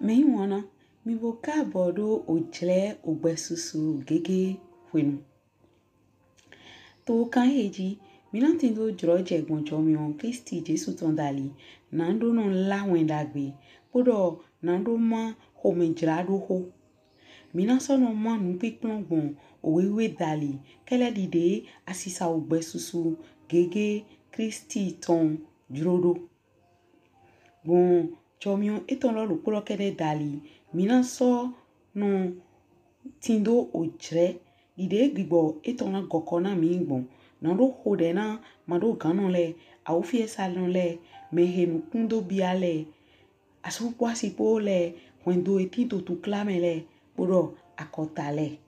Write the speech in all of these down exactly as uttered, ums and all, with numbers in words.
Mɛyiwanna, mì bo kaabɔ ɖo ojlɛ ogbɛsusu gege hwenu. To kan he ji, mí na tindo jlɔjɛ gbɔn jɔmiɔn Klisti Jesu tɔn dali, naɖo nɔ lá wɛn ɖagbe, kpoɖɔ naɖo má xomɛjlaɖoxo. Mí na sɔ nɔ má nupinplɔn gbɔn owe wiwe dali, kɛlɛ ɖiɖe asisa ogbɛsusu gege Klisti tɔn jlo ɖo. Gbɔn jɔmiɔn etɔn lɔ ɖokpo lɔ kɛɖɛ dali, mí na sɔ nɔ tindo ojlɛ ɖiɖe gbigbɔ etɔn na gɔkɔ na mí gbɔn. Naɖo xoɖɛ na maɖoganɔ lɛ, awufiɛsanɔ lɛ, mɛhe nukun do bia lɛ, asu kpo asi kpo lɛ, hwɛndo he tin to tukla mɛ lɛ, kpoɖɔ akɔta lɛ.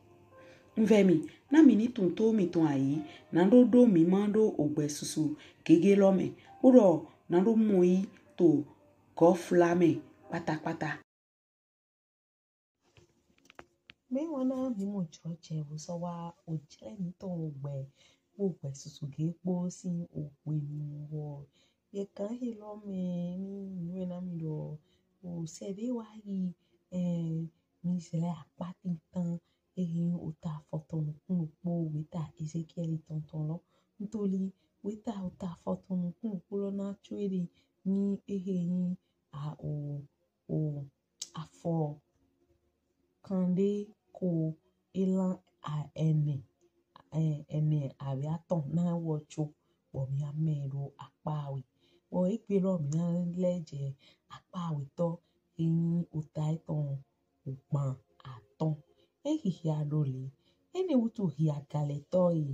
Un vɛ mì, na mì ni tunwun to mìtɔn ayi, naɖo ɖo mí ma ɖo ogbɛsusu gege lɔ mɛ, kpoɖɔ naɖo mɔyi to gɔfla mɛ kpatakpata. Mɛyiwanna, mí mɔ jlɔjɛ bo sɔ wá ojlɛ mítɔn ogbɛ kpo ogbɛsusu gege kpo sin ohwenu wɔ. Yɛ kan he lɔ mɛ ni nuyɔnɛn na mì ɖɔ osɛ ɖe wá yi, eh, mí zlɛ akpa tintan, ehe yin ota fɔtɔn nukun ɖokpo weta Ezekiɛli tɔn tɔn lɔ. Ntoli weta ota fɔtɔn nukun ɖokpo lɔ na co eɖe ni ehe yin a o o afɔ kanɖe ko elan a ɛnɛ, ɛ, ɛnɛ abi atɔn na wɔ co, bɔ mí amɛ ɖo akpa we. Bɔ egbe lɔ mí na lɛ jɛ akpa wetɔ he yin ota etɔn ogban atɔn. E hihia ɖo le. Enɛ wutu hia galɛtɔ e,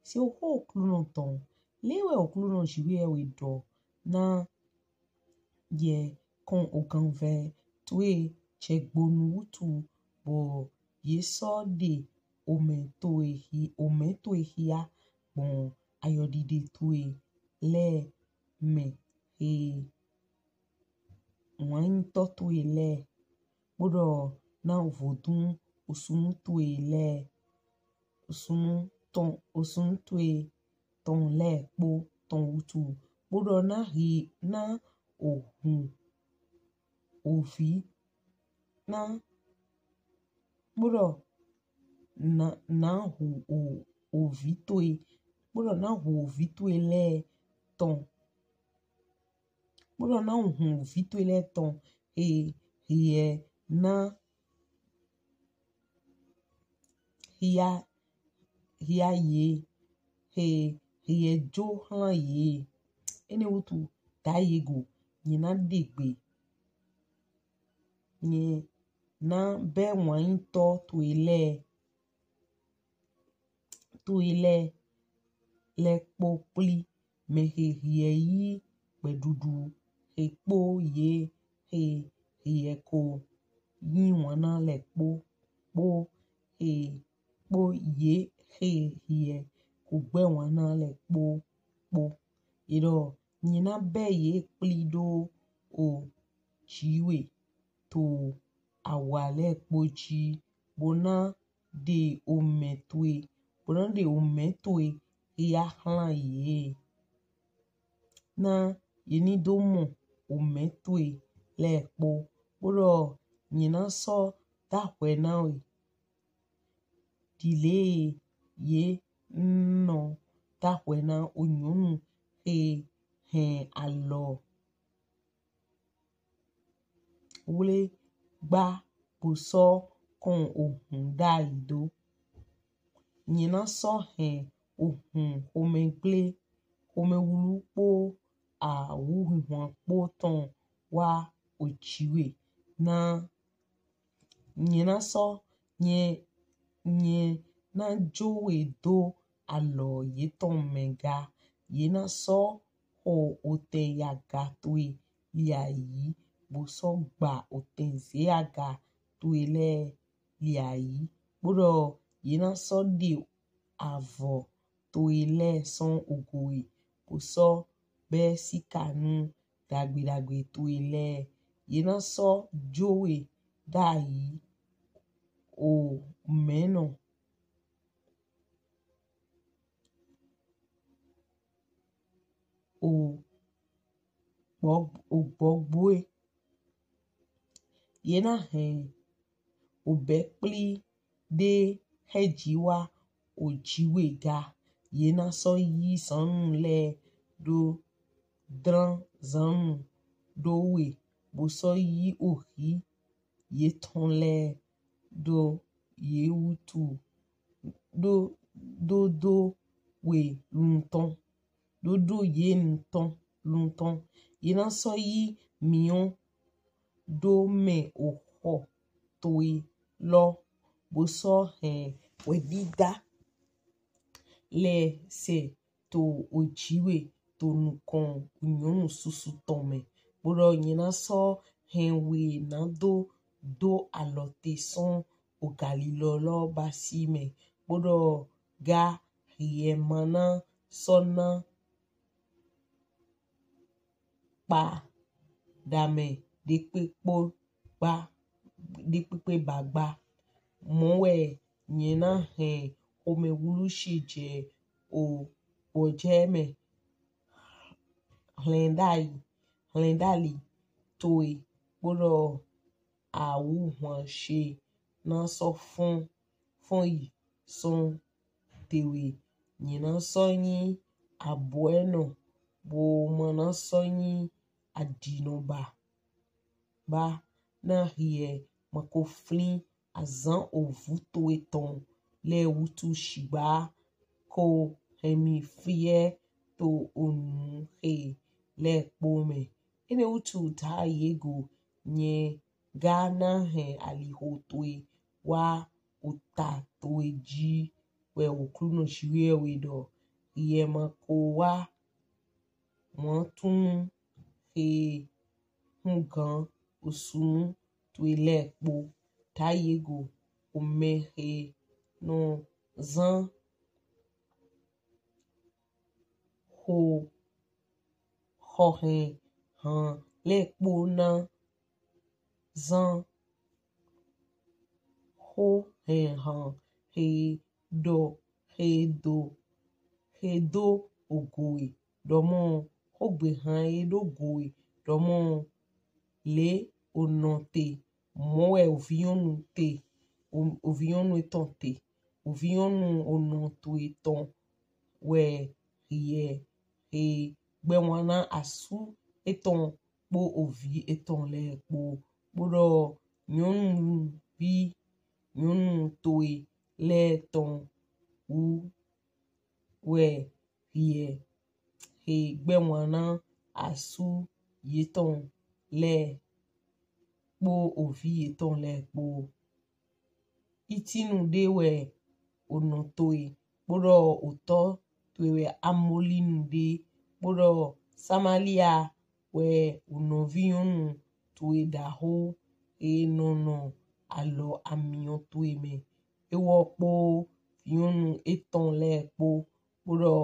se oxo Oklunɔ tɔn. Le wɛ Oklunɔ Jiwheyɛwhe ɖɔ na yɛ kɔn oganvɛ towe jɛgbonu wutu, bɔ ye sɔ ɖe omɛ towe hi, omɛ towe hia gbɔn ayɔɖiɖe towe lɛ mɛ he wanyitɔ towe lɛ, kpoɖɔ na vodun osunu towe lɛ, osunu tɔn, osunu towe tɔn lɛ kpo tɔn wutu, kpoɖɔ na hi na ohun ovi na kpoɖɔ na na hu o ovi towe, kpoɖɔ na hu ovi towe lɛ tɔn, kpoɖɔ na hu ovi towe lɛ tɔn he hiɛ na hia hia ye, he hiɛ jo hlan ye. Enɛ wutu da ye go, nyɛ na ɖegbe, nyɛ na bɛ wanyitɔ towe lɛ towe lɛ lɛ kpo kpli mɛhe hiɛ yi gbɛɖuɖu he kpo ye he hiɛ ko yiwanna lɛ kpo kpo he kpo ye he hiɛ ko gbɛwanna lɛ kpo kpo. Eɖɔ nyɛ na bɛ ye kpli ɖo oji we to awa lɛ kpo ji, bo na ɖe omɛ towe, bo na ɖe omɛ towe hia hlan ye. Na ye ni do mɔ omɛ towe lɛ kpo, kpoɖɔ nyɛ na sɔ dahwɛ na we. Ɖile ye nɔ dahwɛ na onyɔnu he hɛn alɔ wle gba bo sɔ kɔn ohun ɖayi do. Nyɛ na sɔ hɛn ohun xomɛgble, xomɛwlu kpo awuhwinhwan kpo tɔn wa oji we. Na nyɛ na sɔ nyɛ nyɛ na jo we do alɔ yetɔn mɛ ga. Ye na sɔ xo otɛn yaga towe li ayi, bo sɔ gba otɛn zeyaga towe lɛ li ayi, kpoɖɔ ye na sɔ ɖe avɔ towe lɛ sɔn ogo we, bo sɔ bɛ sikanu ɖagbe ɖagbe towe lɛ. Ye na sɔ jo we ɖayi omɛnɔ o gbɔ o gbɔgboe. Ye na hɛn obɛkpli ɖe hɛji wa ojiwe ga. Ye na sɔ yi zannu lɛ ɖo dlan zannu ɖo we, bo sɔ yi ohi yetɔn lɛ ɖo ye wutu ɖo ɖo do we luntɔn ɖo do ye nutɔn luntɔn. Ye na sɔ yi miɔn ɖo mɛ oxɔ towe lɔ, bo sɔ hɛn wɛdida lɛ sɛ to ojiwe to nukɔn nyɔnu susu tɔn mɛ. Bo ɖɔ nyɛ na sɔ hɛn we na do do alɔ te sɔn ogalilɔ lɔ basi mɛ. Bo ɖɔ ga hiɛ ma na sɔ na kpa ɖamɛ ɖekpekpo gba ɖekpekpe ba gba. Mɔ wɛ nyɛ na hɛn xomɛwulu she jɛ o gbɔjɛ mɛ hlɛn ɖali hlɛn ɖali towe, kpoɖɔ awu hwan she na sɔ fɔn fɔn yi sɔn tewe. Nyɛ na sɔ nyi abɔɛnɔ, bo ma na sɔ nyi aɖinɔ ba. Ba na hiɛ ma ko flin azan ovu towe tɔn lɛ wutu shigba ko hɛn mi fiɛ to onu he lɛ kpo mɛ. Enɛ wutu ta ye go nyɛ ga na hɛn aliho towe wa ota towe ji wɛ Oklunɔ Jiwheyɛwhe ɖɔ. Hiɛ ma ko wa mɔtunu he hugan osunu towe lɛ kpo. Ta ye go omɛ he nɔ zan xo xɔ hɛn han lɛ kpo na zan xo hɛn han he ɖɔ he do he do ogo we ɖɔmɔ xogbe han he ɖo go we ɖɔmɔ le onɔ te mɔ wɛ ovi nyɔnu te ovi nyɔnu etɔn te ovi nyɔnu onɔ towe tɔn wɛ hiɛ he gbɛwanna asu etɔn kpo ovi etɔn lɛ kpo kpoɖɔ nyɔnuvi nyɔnu towe lɛ tɔn wu wɛ hiɛ he gbɛwanna asu yetɔn lɛ kpo ovi yetɔn lɛ kpo. Itinu ɖe wɛ onɔ towe kpoɖɔ otɔ towe wɛ Amolinu ɖe kpoɖɔ Samalia wɛ onɔvi nyɔnu towe ɖaho he nɔ nɔ alɔ amiɔn towe mɛ. Ewɔ kpo vi nyɔnu etɔn lɛ kpo kpoɖɔ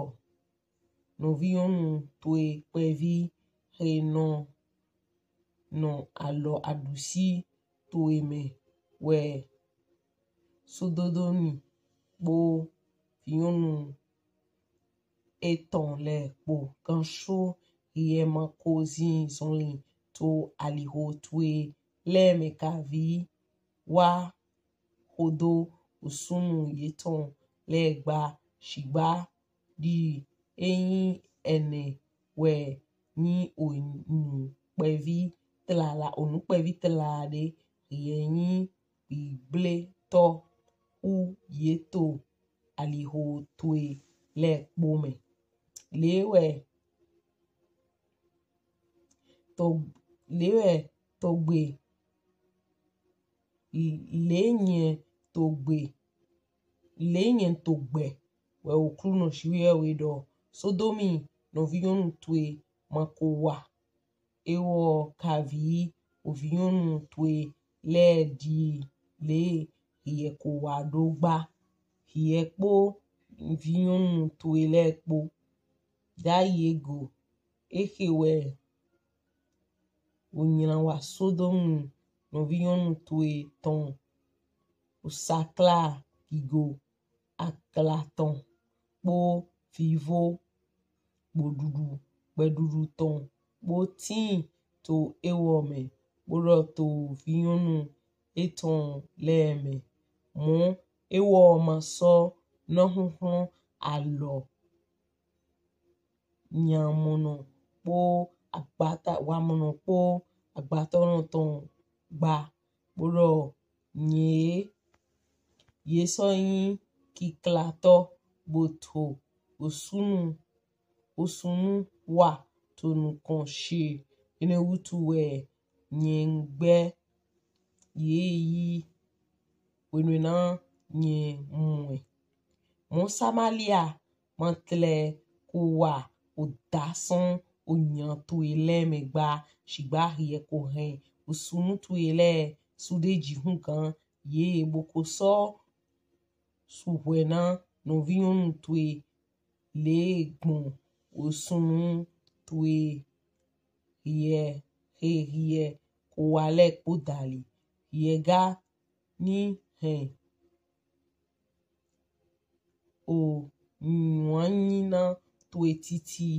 nɔvi nyɔnu towe kpɛvi he nɔ nɔ alɔ aɖusi towe mɛ wɛ Sododomi kpo vi nyɔnu etɔn lɛ kpo. Ganso hiɛ ma ko zin zɔnlin to aliho towe lɛ mɛ kavi wa xodo osunu yetɔn lɛ gba shigba ɖi enyi enɛ wɛ nyi onu kpɛvi tlala onu kpɛvi tlala ɖe hiɛ nyi gbigblɛtɔ wu ye to aliho towe lɛ kpo mɛ. Le wɛ tɔ le wɛ tɔgbe le nyɛ tɔgbe le nyɛ tɔgbe wɛ Oklunɔ Jiwheyɛwhe ɖɔ. Sodomi nɔvi nyɔnu towe ma ko wa. Ewɔ kavi ovi nyɔnu towe lɛ ɖi le hiɛ ko wa ɖo gba. Hiɛ kpo vi nyɔnu towe lɛ kpo. Ɖayi e go ehe wɛ onylan wa Sodomu nɔvi nyɔnu towe tɔn osakla gigo akla tɔn kpo vivo gboɖuɖu gbɛɖuɖu tɔn kpo tin to ewɔ mɛ kpodɔ to vinyɔnu etɔn lɛ mɛ. Mɔ ewɔ ma sɔ na huhlɔn alɔ nyamunɔ kpo agbata wamɔnɔ kpo agbatɔnɔ tɔn gba, kpodɔ nyɛ ye sɔ nyi kiklatɔ bo to osunu osunu wa to nukɔn ce. Enɛ wutu wɛ nyɛ gbɛ ye yi wenu na nyɛ mɔ ɛ. Mɔ Samalia ma tlɛ ko wa oda sɔn onyan towe lɛ mɛ gba, shigba hiɛ ko hɛn osunu towe lɛ sudeji hugan ye bo ko sɔ suhwɛ na nɔvinyɔnu towe lɛ gbɔn osunu towe hiɛ he hiɛ ko wa lɛ kpo dali. Hiɛ ga ni hɛn o nyuanyina towe titi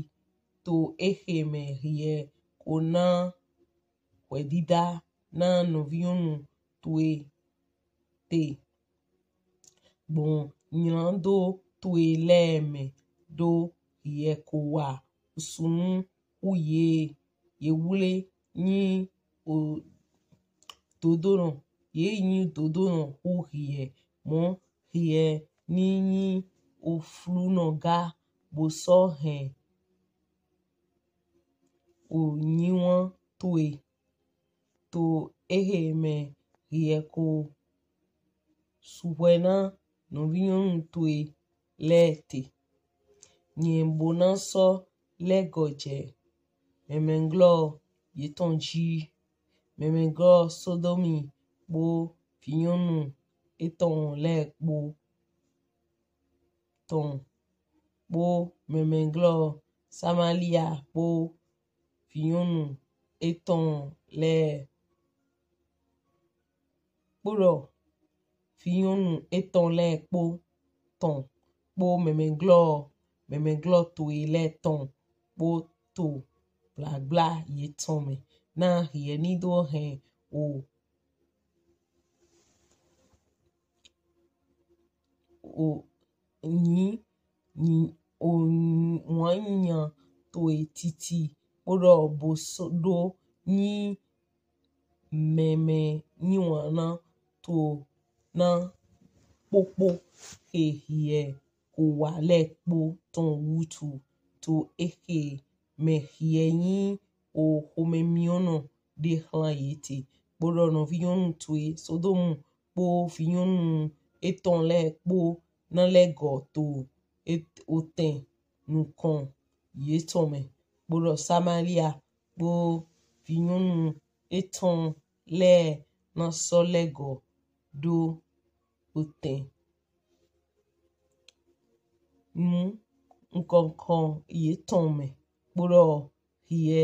to ehe mɛ hiɛ ko na hwɛdida na nɔvinyɔnu towe te gbɔn nylando towe lɛ mɛ do hiɛ ko wa osunu hu ye ye wle nyi o dodonɔ ye nyi dodonɔ hu hiɛ. Mɔ hiɛ ni nyi oflunɔ ga bo sɔ hɛn onyiwan towe to ehe mɛ hiɛ ko suhwɛ na nɔvinyɔnu towe lɛ te. Nyɛ bo na sɔ lɛgɔ jɛ mɛmɛglɔ yetɔn ji, mɛmɛglɔ Sodomi kpo vinyɔnu etɔn lɛ kpo tɔn kpo mɛmɛglɔ Samalia kpo vinyɔnu etɔn lɛ kpodɔ vinyɔnu etɔn lɛ kpo tɔn kpo mɛmɛglɔ mɛmɛglɔ towe lɛ tɔn kpo to gblagbla yetɔn mɛ. Na hiɛ ni do hɛn o o nyi nyi o wanyan towe titi kpodɔ bo sɔ do nyi mɛmɛ nyiwanna to na kpokpo he hiɛ ko wa lɛ kpo tɔn wutu to ehe mɛ hiɛ nyi o homɛmiɔnnɔ de hlan ye te. Kpodɔ nɔvinyɔnu towe Sodomu kpo vinyɔnu etɔn lɛ kpo na lɛgɔ to otɛn nukɔn yetɔn mɛ. Kpodɔ Samalia kpo vinyɔnu etɔn lɛ na sɔ lɛgɔ do otɛn nu nukɔnkɔn yetɔn mɛ. Kpodɔ hiɛ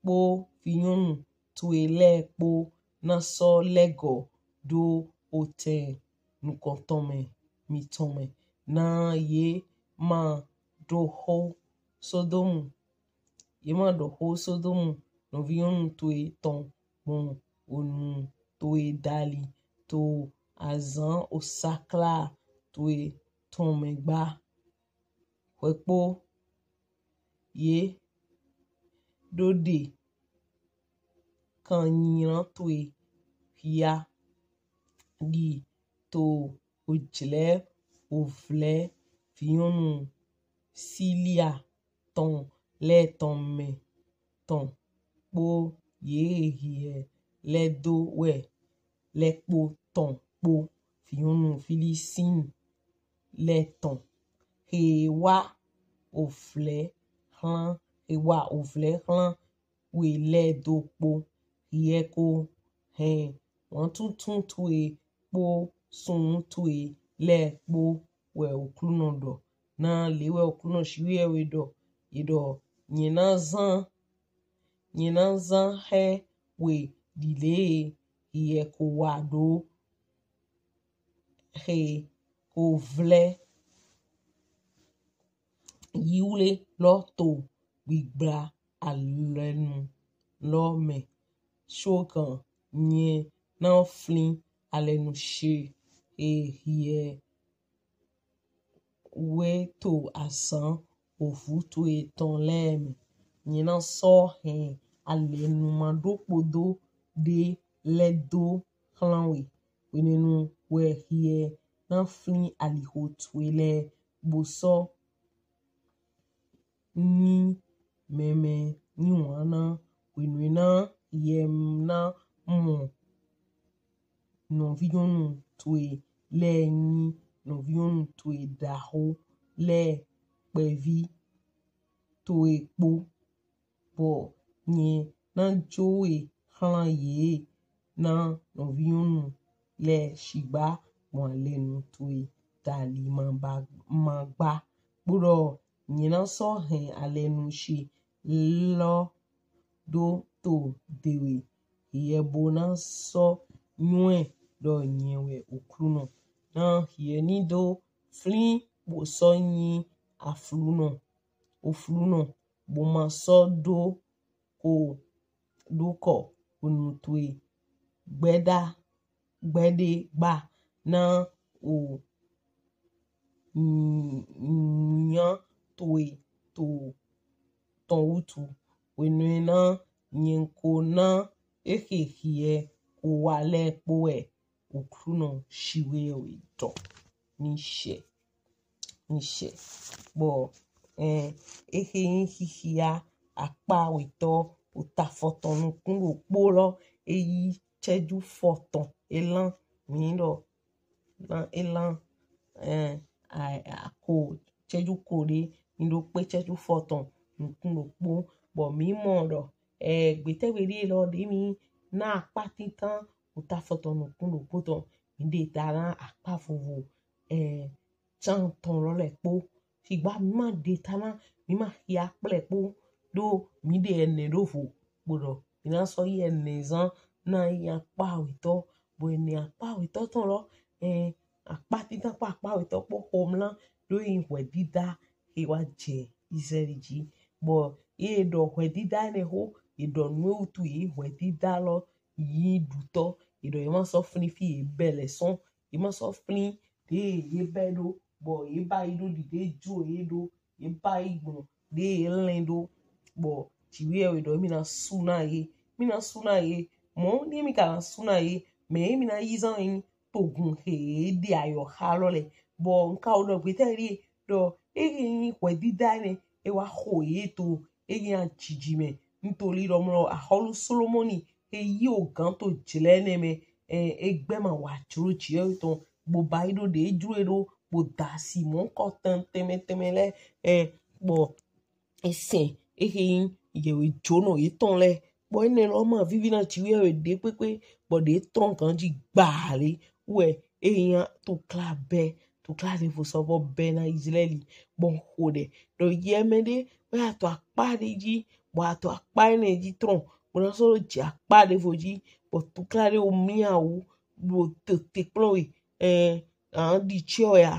kpo vinyɔnu towe lɛ kpo na sɔ lɛgɔ do otɛn nukɔntɔn mɛ mitɔn mɛ. Na ye ma doho Sodomu ye ma doho Sodomu nɔvinyɔnu towe tɔn gbɔn onu towe dali to azan osakla towe tɔn mɛ gba. Hwɛkpo ye do de kanyiran towe hia di to ojlɛ ovlɛ vinyɔnu Silia tɔn lɛ tɔn mɛ tɔn kpo ye hiɛ lɛ do wɛ lɛ kpo tɔn kpo vinyɔnu Filistin lɛ tɔn he wa ovlɛ hlan he wa ovlɛ hlan we lɛ do kpo. Hiɛ ko hɛn wantuntun towe kpo sunnu towe lɛ kpo wɛ Oklunɔ dɔ. Na le wɛ Oklunɔ shiwiɛ we dɔ. Ye dɔ nyɛ na zan nyɛ na zan hɛ we dile hiɛ ko wa do he ko vlɛ yiwle lɔ to gbigbla alɛnu lɔ mɛ tso gan nyɛ na flin alɛnu she he hiɛ we to azan ovu towe tɔn lɛ mɛ. Nyɛ na sɔ hɛn alɛnu madopodo de lɛ do hlan we. Hwenɛnu wɛ hiɛ na flin aliho towe lɛ bo sɔ nyi mɛmɛ nyi wana hwenue na hiɛ na mɔ nɔvinyɔnu towe lɛ nyi nɔvinyɔnu towe daho lɛ kpɛvi towe kpo, bɔ nyɛ na jo we hlan ye na nɔvinyɔnu lɛ shigba gbɔn alɛnu towe dali ma ba ma gba. Kpodɔ nyɛ na sɔ hɛn alɛnu she lɔ do to dewe hiɛ bo na sɔ nywɛ dɔ nyɛ wɛ Oklunɔ. Na hiɛ ni do flin bo sɔ nyi aflunɔ oflunɔ bo ma sɔ do ko do kɔ onu towe gbɛda gbɛde gba na o nya towe to tɔn wutu. Hwenue na nyɛ ko na ehe hiɛ ko wa lɛ kpo wɛ Oklunɔ Jiwheyɛwhe dɔ. Ni shɛ ni shɛ bɔ eh, ehe nyi hihia akpa wetɔ ota fɔtɔn nukun ɖokpo lɔ eyi cɛju fɔtɔn elan mi dɔ na elan eh, ako cɛju ko ɖe mi ɖo kpe cɛju fɔtɔn nukun ɖokpo bɔ mi mɔ dɔ eh, gbetɛgbe ɖe lɔ ɖe mi na akpa tintan ota fɔtɔn nukun ɖokpo tɔn mi ɖe ta na akpa vovo eh, can tɔn lɔ lɛ kpo. Shigba mi ma ɖe ta na mi ma hia kplɛ kpo ɖo mi ɖe ɛnɛ ɖo vo kpo dɔ mi na sɔ yi ɛnɛ zan na yi akpa awetɔ bɔ ɛnɛ akpa awetɔ tɔn lɔ eh, akpa tintan kpo akpa awetɔ kpo xomla ɖo yi hwɛdida he wa jɛ Izraɛli ji bɔ ye dɔ hwɛdida ɛnɛ xo ye dɔ nu wutu yi hwɛdida lɔ yi ɖutɔ ye dɔ ye ma sɔ flin fi ye bɛ lɛ sɔn ye ma sɔ flin ɖe ye bɛ ɖo bɔ ye ba yi ɖo ɖiɖe jo ye ɖo ye ba yi gbɔn ɖe ye lɛn ɖo bɔ Jiwheyɛwhe dɔ mi na su na ye mi na su na ye mɔ ni mi ka na su na ye mɛ mi na yi zan yi togun he ɖe ayɔ xa lɔ lɛ bɔ nka wo dɔ gbetɛ ɖi dɔ eyi nyi hwɛdida ne e wa xo ye to eyi na jiji mɛ ntoli dɔ mlɔ axɔlu Solomoni he yi o gan to jlɛ ne mɛ eh, egbe ma wa jlo ji e tɔn bo ba yi ɖo ɖe jlo e ɖo bo da si mɔ kɔ tɛn tɛmɛ tɛmɛ lɛ eh, bɔ esɛn ehe nyi yewe jonɔ yetɔn lɛ bɔ enɛ lɔ ma vivi na Jiwheyɛwhe ɖe kpekpe bɔ ɖe trɔn ganji gbaa le wɛ ehe nya tukla bɛ tukla ɖevo sɔ vɔ bɛ na Izraɛli bɔ xo ɖɛ ɖo yɛ mɛ ɖe wɛ ato akpa ɖe ji bɔ ato akpa enɛ ji trɔn bɔ na sɔ ɖo jɛ akpa ɖevo ji bɔ tukla ɖe wo mia wu ɖo tete kplɔ we eh an ɖi tsyɔ ya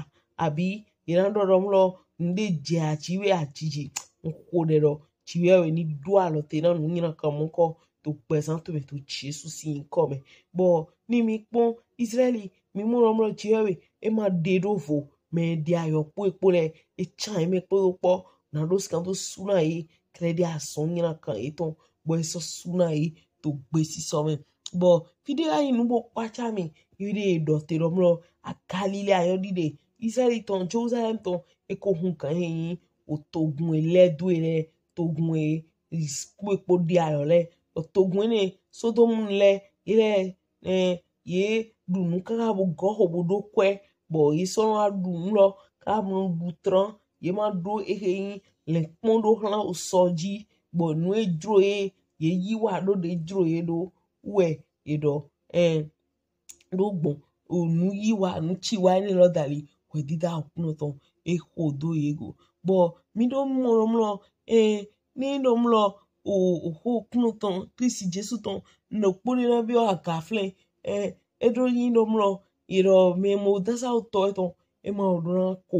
abi yena ɖɔ ɖɔ mlɔ ŋɖe dze atsi we atsi dzi ŋxo ɖe ɖɔ tsi we we ni ɖo alɔ te na nu nyina kan mɔ kɔ to gbɛzan to mɛ to Jesu si ŋkɔ mɛ bɔ ni mi kpɔn Israɛli mi mɔ ɖɔ mlɔ tsi we we e ma ɖe ɖo vo mɛ ɖe ayɔ kpo ekpo lɛ e tsan yi mɛ kpo ɖo kpɔ na ɖo sikan to su na yi klɛ ɖe azɔn nyina kan etɔn bɔ e sɔ su na yi to gbesisɔ mɛ bɔ fi ɖe ayi nu bo kpatsa mi yi ɖe ɖɔ te ɖɔ mlɔ agali lɛ ayɔ ɖi ɖe Israɛli tɔn Jerusalem tɔn eko hun gan he nyi otogun elɛ do elɛ togun e kpo ekpo ɖe ayɔ lɛ otogun ene Sodomu lɛ ye lɛ eh, ye ɖu nu kaka bo gɔ xo bo ɖo kwɛ bɔ ye sɔ nɔ ɖu nu lɔ kaka bo nɔ ɖu tran ye ma ɖo ehe nyi lɛnkpɔn ɖo hlan osɔ ji bɔ nu e jlo ye ye yi wa ɖo ɖe jlo ye ɖo wɛ ye ɖɔ eh, ɖo gbɔn onu yi wa nu tsi wa ene lɔ dali hwɛdida Oklunɔ tɔn e xo do ye go bɔ mi ɖo mɔ ɖɔ mlɔ eh, ni ɖɔ mlɔ o oxo Oklunɔ tɔn Klisti Jesu tɔn nɔ kpo ɖe na bi wa aga flɛ eh, e ɖo nyi ɖɔ mlɔ ye ɖɔ mɛ mo dasa otɔ etɔn e ma ɖo na ko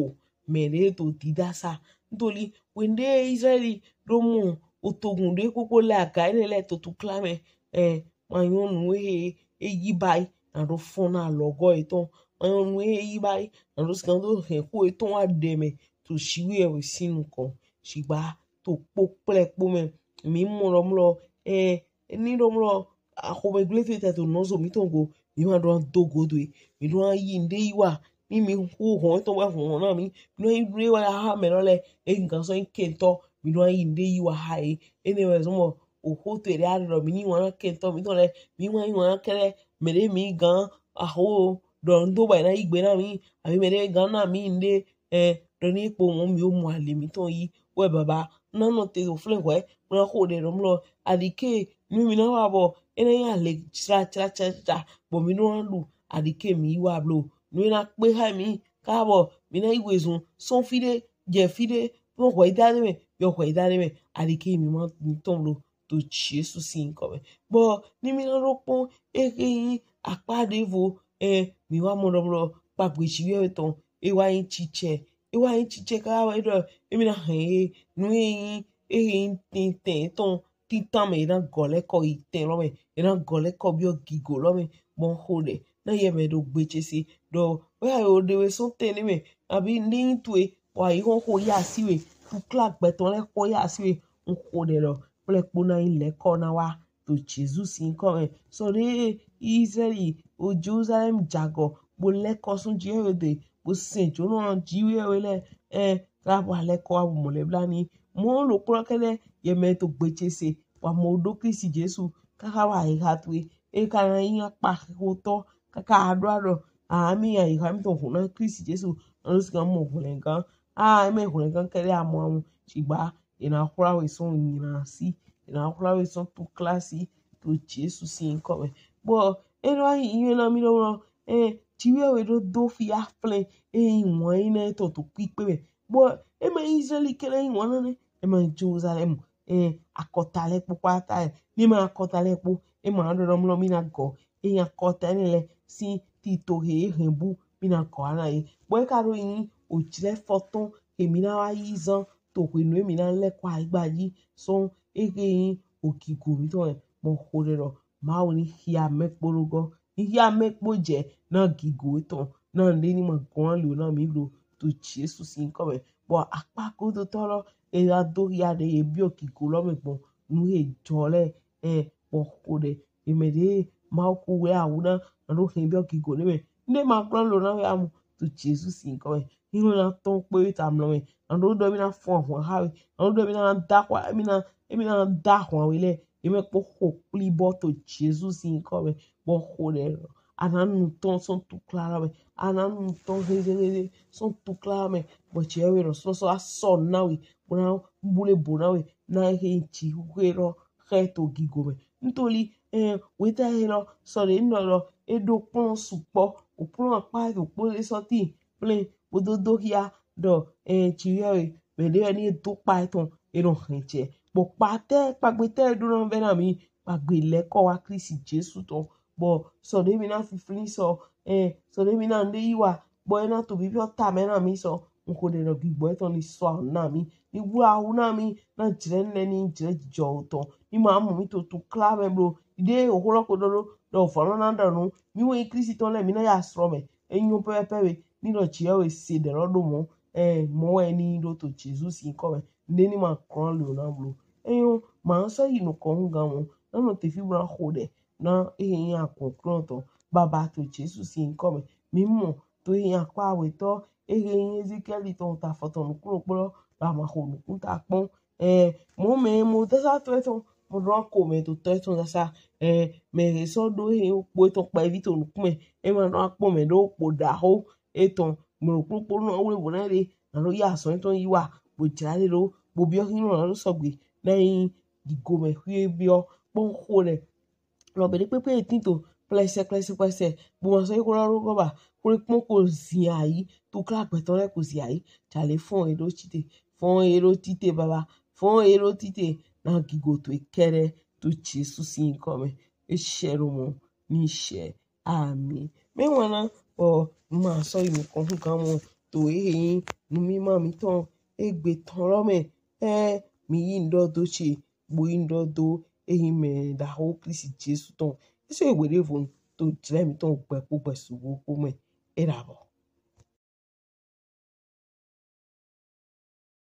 mɛ ɖe to didasa ntoli wende Israɛli ɖo mɔ otogun ɖe kpokpo lɛ aga ene lɛ to tukla mɛ eh, ma nyɔnu ehe e yi ba yi na ɖo fɔn na alɔgɔ etɔn, ma nyɔnu ehe yi ba yi na ɖo sigan do hɛn xo etɔn wa ɖe mɛ to Jiwheyɛwhe sin nukɔn. Shigba to kpo kplɛ kpo mɛ, mi mɔ ɖɔ mlɔ, ɛ, ni ɖɔ mlɔ, axɔmɛ gble to ta to nɔzo mitɔn go, mi ma ɖo do godo e, mi ɖo yi nde yi wa, ni mi xo hɔn etɔn wa hɔn na mi, mi ɖo yi ɖo wa ha mɛ lɔ lɛ, e gan sɔ yi kɛntɔ, mi ɖo yi nde yi wa ha e, ene wɛ zɔn mɔ, oxo to ɖe aɖe ɖɔ mi ni wana kɛntɔ mitɔn lɛ, mi wa yi wana kɛlɛ, mɛ ɖe mi gan axo ɖɔ ndo ba na yi gbe na mi, abi mɛ ɖe gan na mi nde, ɛ, ɖɔ ni kpo mɔ mi o mɔ ali mitɔn yi wɛ baba na nɔ te do flɛ hwɛ, na xo ɖe ɖɔ mlɔ, aɖike nu mi na wa bɔ ene ya le tsra tsra tsra tsra, bɔ mi ɖo na ɖu aɖike mi yi wa blo, nu na kpe ha mi ka bɔ mi na yi wezun sɔn fi ɖe jɛ fi ɖe, yɔ hwɛ da ɖe mɛ, yɔ hwɛ da ɖe mɛ, aɖike mi ma mi tɔn blo to Jesu sin nkɔ mɛ. Bɔ ni mi na ɖo kpɔn ehe yin akpa ɖevo, ɛ, mi wa mɔ ɖɔ mlɔ kpagbe Jiwheyɛwhe tɔn, e wa yin cicɛ, e wa yin cicɛ ka wɛ ɖɔ emi na hɛn e nu e yin ehe yin tɛntɛn tɔn titan mɛ, e na gɔ lɛ kɔ yi tɛn lɔ mɛ, e na gɔ lɛ kɔ biɔ gigo lɔ mɛ, bɔ xo ɖe na yɛ mɛ ɖo gbe ce se ɖɔ wɛ o ɖe we sɔn tɛn ne mɛ, abi ni to e wa yi xɔ xo ya si we, tukla gbɛtɔ lɛ xɔ ya si we, n xo ɖe lɔ kple kpo na yi lɛ kɔ na wa to Jesu sin nkɔ mɛ. Sɔ ɖe Israɛli o Jerusalem jagɔ bo lɛ kɔ sɔn Jiwheyɛwhe de bo sɛn jo nɔ Jiwheyɛwhe lɛ, ɛ, ka bɔ alɛ kɔ wa bo mɔ lɛ bla ni mɔ lo kplɔ kɛlɛ yɛ mɛ to gbe ce se wa mɔ ɖo Kristi Jesu kaka wa yi ha to e, e ka na yi akpa xotɔ kaka aɖo aɖɔ ami ya yi ha mi to hun na Kristi Jesu, anu si ka mɔ hwlɛngan, a, e mɛ hwlɛngan kɛlɛ amɔ amɔ, shigba e na xwla we sɔn nyina si, e na xwla we sɔn tukla si to Jesu sin nkɔ mɛ. Bɔ e nɔ yi yɛ na mi lɔ, ɛ, Jiwheyɛwhe ɖo do fi aflɛn e yin wan yi na etɔn to kpikpe mɛ. Bɔ e ma yin Israɛli kɛlɛ yin wan na nɛ, e ma yin Jerusalem, ɛ, akɔta lɛ kpo kpata ɛ, ni ma akɔta lɛ kpo, e ma ɖɔ ɖɔ mlɔ mi na gɔ, e yin akɔta enɛ lɛ sin tito he e hɛn bu mi na gɔ ana ye. Bɔ e ka ɖo yin ojlɛ fɔtɔn he mi na wa yi zan to hwenu e mi na lɛ kɔ ayigba ji sɔn ehe yin ogigo mitɔn ɛ, mɔ xo ɖe ɖɔ Mawu ni xia mɛ kpo ɖo gɔ, ni xia mɛ kpo jɛ na gigo etɔn, na nde ni ma gɔn ali o na mi blo to Jesu sin nkɔ mɛ. Bɔ akpa godotɔ lɔ, e ya do xia ɖe ye biɔ gigo lɔ mɛ gbɔn nu he jɔ lɛ, ɛ, bɔ xo ɖe e mɛ ɖe Mawu ku wɛ awu na, na ɖo hɛn biɔ gigo ɖe mɛ. Nde ma gɔn ali o na we amɔ to Jesu sin nkɔ mɛ. Ni na tɔn kpe ta mlɔ mɛ. Na ɖo ɖɔ mi na fɔn ahwan ha we. Na ɖo ɖɔ mi na da hwa, mi na, mi na da hwan we lɛ. E mɛ kpo xo kpli bɔ to Jesu sin nkɔ mɛ. Bɔ xo ɖe lɔ, a na nu tɔn sɔn tukla lɔ mɛ. A na nu tɔn hezeheze sɔn tukla lɔ mɛ. Bɔ Jiwheyɛwhe lɔ sɔsɔ a sɔ na we, bo na bule bo na we, na he ji he lɔ xɛ to gigo mɛ. Ntoli, ɛ, weta he lɔ sɔ ɖe nɔ lɔ e ɖo kplɔn sukpɔ, o kplɔn akpa to kpo le sɔti plɛn bo do do xia ɖɔ, ɛ, Jiwheyɛwhe mɛ ɖe ni do kpa etɔn e nɔ hɛn jɛ. Bɔ kpa tɛ, kpagbe tɛ ɖo na vɛ na mi, kpagbe lɛ kɔ wa Kristi Jesu tɔn. Bɔ sɔ ɖe mi na fifli sɔ, ɛ, sɔ ɖe mi na nde yi wa, bɔ e na to bibiɔ ta mɛ na mi sɔ, n xo ɖe ɖɔ gbigbɔ etɔn ni sɔ awu na mi, ni wla awu na mi, na jlɛ nɛ ni jlɛ jijɔ otɔn, ni ma mɔ mi to tukla mɛ blo. Ɖe oxo lɔ ko ɖɔ ɖo ɖɔ vɔ lɔ na ɖɔ nu, mi wɛ yin Kristi tɔn lɛ mi na ya srɔ mɛ, e nyɔ pɛpɛpɛ we, ni ɖɔ Jiwheyɛwhe se ɖe lɔ ɖo mɔ, ɛ, mɔ wɛ ni ɖo to Jesu sin nkɔ mɛ, nde ni ma gɔn ali o na blo. Enyɔ, ma sɔ yi nukɔn hu gan mɔ, na nɔ te fi bla xo ɖe na ehe yin akɔnklɔn tɔn. Baba to Jesu sin nkɔ mɛ. Mi mɔ to ehe yin akpa awetɔ, ehe yin Ezekiɛli tɔn ta fɔtɔn nukun ɖokpo lɔ, ba ma xo nukun ta kpɔn. Ɛ, mɔ mɛ, mɔ dasa tɔ etɔn, mɔ ɖo ko mɛ to tɔ etɔn dasa. Ɛ, mɛ he sɔ ɖo he kpo etɔn kpa evi to nukun mɛ, e ma ɖo kpɔ mɛ ɖo kpo ɖaxo etɔn, mɛ ɖokpo ɖokpo nɔ wle bo na ɖe, na ɖo ya azɔn etɔn yi wa, bo jla ɖe ɖo, bo biɔ hin nɔ na ɖo sɔgbe, na yin gigo mɛ xwi biɔ kpɔn xo ɖe. Lɔ be ɖe kpekpe e tin to kplɛsɛ kplɛsɛ kplɛsɛ, bo ma sɔ yi xo lɔ ɖo gɔ ba, xo ɖe kpɔn ko zin ayi, tukla gbɛtɔ lɛ ko zin ayi, jale fɔn e ɖo tite, fɔn e ɖo tite baba, fɔn e ɖo tite, na gigo towe kɛɖɛ to Jesu sin nkɔ mɛ. E shɛ ɖo mɔ, ni shɛ. Ami. Mɛ wana, ɔ, ma sɔ yi nukɔn hu gan mɔ, to ehe yin numima mitɔn egbe tɔn lɔ mɛ, ɛ, mi yi nɖɔ do ce, bo yi nɖɔ do eyin mɛ ɖaho Klisti Jesu tɔn. Eso ewe ɖevo to jlɛ mitɔn gbɛ kpo gbɛ sugo kpo mɛ. E ɖabɔ.